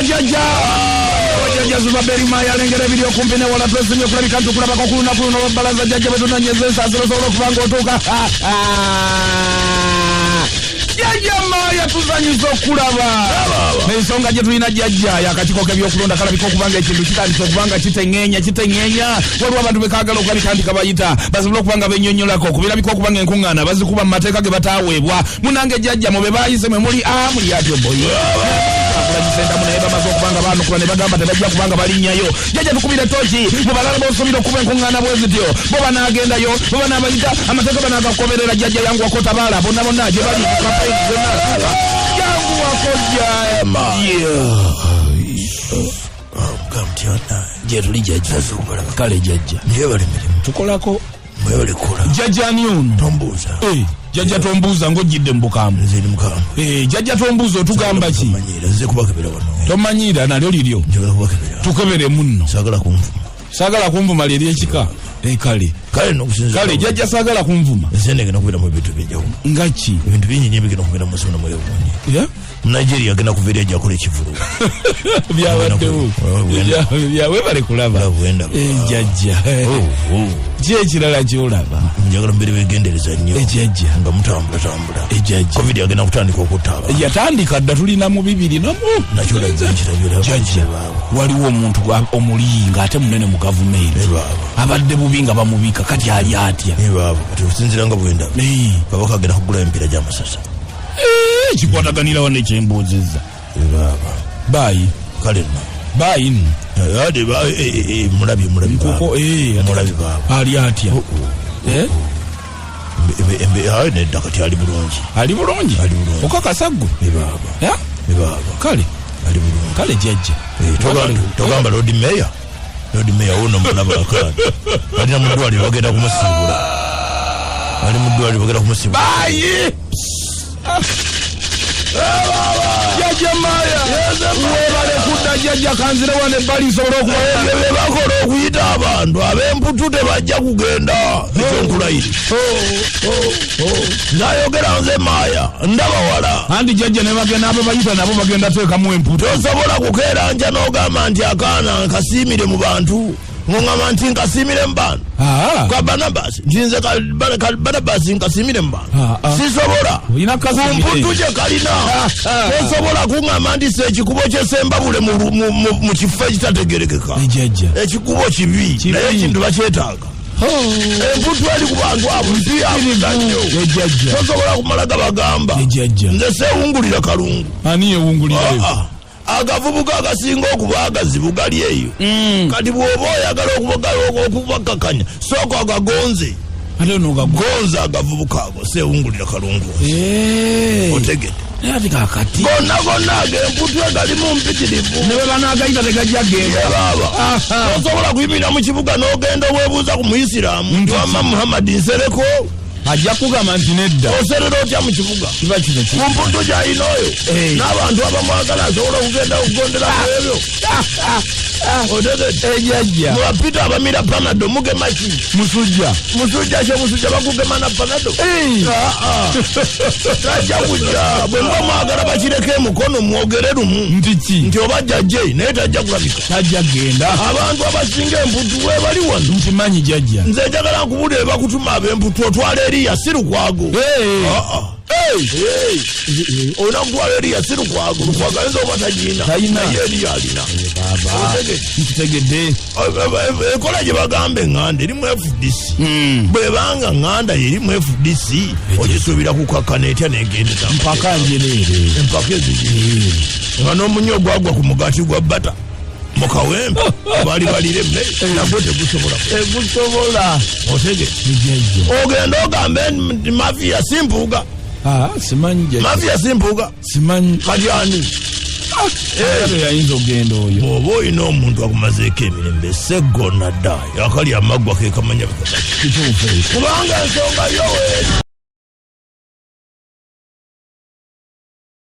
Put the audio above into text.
Jjajja Jjajja Zubaberi Maya alengera ebiri okumpi newala. Twesimye okulabika nti okulabako ku lunaku luno lwabbalaza. Jjajja, bwe tunonyeza ensaasiro osobola okuba nga otuuka. Jjajja Maya, tuzanyusa okulaba. Ensonga gye tulina, jjajja, yakakiiko k'ebyokulonda kalabika okuba nga ekintu kitandise okuba nga kiteŋŋeenya kiteŋŋeenya. Waliwo abantu bekaagala okulabika nti kabayita basobole okuba nga benyonyolako ku birabika okuba nga enkuŋŋaana bazikuba mu mateeka ge bataaweebwa. Munange jjajja, mu be baayise mwe muli muli atyo boyo Sentamu, naye bamaze okuba nga baanukula ne bagamba tebajja kubanga balinnyayo. Jjajja, tukubira toki mu balala b'osuubira okuba enkuŋŋaana bwe zityo, bo banaagendayo, bo banaabayita, amateeka banaagakukoberera? Jjajja, yanguwako, tabaala bonna bonna gye bali kampeyini zonna, yanguwako jjajja. Gye tuli, jjajja. Kale jjajja. Mwebale mirimu. Tukolako. Mwebale kukola. Jjajja, ani ono? Tombuuza. Eh, jjajja, tombuuza ng'ojjidde mu bukambwe. Nze ndi mukambwe. Eh, jjajja, tombuuza, otugamba ki? Tomanyiira, nze kubakebera wano. Tomanyiira nalyo liryo. Njagala kubakebera. Tukebere munno. Saagala kunvuma. Saagala kunvuma lyeri ekika. Eh, kale. Kale nokusinza. Kale jjajja, saagala kunvuma. Nze negenda kubeera mu bintu ebyenjawulo. Nga ki? Ebintu bingi nnyo ebigenda kubeera mu nsi muno, mwewuunye. Yeah? Nigeria agenda kuva eri ajja akola ekivulu. Byabaddewo. Webale kulaba. Bwenda. Eh, jjajja, ki ekirala kyolaba? Njagala mubeere begendereza nnyo. Eh, jjajja. Nga mutambula tambula. Eh, jjajja. Covid agenda kutandika okutta abantu. Yatandika dda, tulina mu bibiri namu. Nakyo kirabye. Jjajja, waliwo omuntu omuliyi ng'ate munene mu gavumenti. Baaba. Abadde bubi nga bamubika, kati ali atya? Baaba, kati okusinziira nga bwendaba, kabaka agenda kugulayo emipiira gy'amasasa. Eh, kikwataganira wano ekyembuuzizza. Baaba. Baayi. Kale nno. Baayi nno. Ate mulabye, mulabye. Kuko baaba. Mulabye baaba. Ali atya? Eh? Aye nedda, kati ali bulungi. Ali bulungi? Ali bulungi. Okakasa ggwe? Baaba. Eh? Baaba. Kale. Ali bulungi. Kale jjajja. Eh, togamba Lord Mayor, Lord Mayor wuno mulaba akaana alina mu ddwaliro, bagenda kumusiibula, ali mu ddwaliro, bagenda kumusiibula. Baayi, jjajja Maya, webale kudda. Jjajja, kanzire wano ebbali nsobole okuba Ebyo bye bakola okuyita abantu ab'emputu tebajja kugenda, ekyo nkulayiri. Nayogera nze Maaya, ndaba wala. Anti jjajja, ne bagenda abo bayita nabo bagenda teekamu emputu. Tosobola kukeera nja n'ogamba nti akaana nkasiimire mu bantu, ng'oŋŋamba nti nkasiimire mu bantu. Ka Barnabas, nti nze ka Barnabas nkasiimire mu bantu. Sisobola. Olina Ku kasiimire. mputu gye kalina, tosobola kuŋŋamba nti se ekikubo kyesembabule mu kifo ekitategerekeka. Jjajja. Ekikubo kibi. Kibi. Naye ekintu bakyetaaga. Emputu eri ku bantu abo nsi yabuzannyo. Jjajja. Tosobola kumala gabagamba. Jjajja. Nze seewungulira kalungu. Ani yewungulirayo? Ah, agavubuka agasinga okuba agazibu gali eyo. Kati bw'oba oyagala okubakakanya, sooka agagonze. Ate nogagwa. Gonza agavubuka ago, seewungulira kalungu, otegedde? Naye ate kakati Gonna gonna ag'emputu egalimu mpitirivu. Ne bwe banaagayita tegajja genda. Baaba, tosobola kuyimirira mu kibuga n'ogenda weebuuza ku muyisiraamu nti, "Wamma Muhammadi, nsereko?" Ajja kugamba nti nedda. Oserera otya mu kibuga? Kiba kino Ku mputu gy'alina oyo n'abantu abamwagala, asobola okugenda okugondera ku ebyo? Otegedde? Ejjajja. Mubapita abamira Panado mugema ki? Musujja. Musujja kyo musujja bakugema na Panado? Ah, ah. Tajja kujja. Bwe muba mwagala bakireko emukono, mwogere lumu. Nti ki? Nti oba jjajje, naye tajja kulabika. Tajja genda. Abantu abasinga emputu webali wano. Nkimanyi, jjajja. Nze njagala nkubulire, bakutuma ab'emputu, otwala eriya, si Lukwago. Ah, ah. Hey, olina kutwala eriya, si Lukwago. Lukwago ayinza oba tagina. Talina. Naye eriya alina. Baba. Otegedde? Nkitegedde. Enkola gye bagamba eŋŋanda erimu FDC, bwebanga ŋŋanda yerimu FDC, ogisuubira kukakkana etya negendeza? Mpaka njereere. Empaka ezigi nga n'omunyo ogwagwa ku mugaati gwa bata mu Kawempe baali balira emmere, nagwo tegusobola. Tegusobola. Otegedde? Jjajja. Ogenda ogambe nti mafia si Mpuuga? Simanyi, jjajja. Mafia si Mpuuga? Simanyi. Kati ani? Ate yayinza okugenda oyo. Bw'oba olina omuntu akumazeeko emirembe, seggona dda akali amaggwa kekamanya. Kituufu ekyo. Kubanga ensonga yo weeri.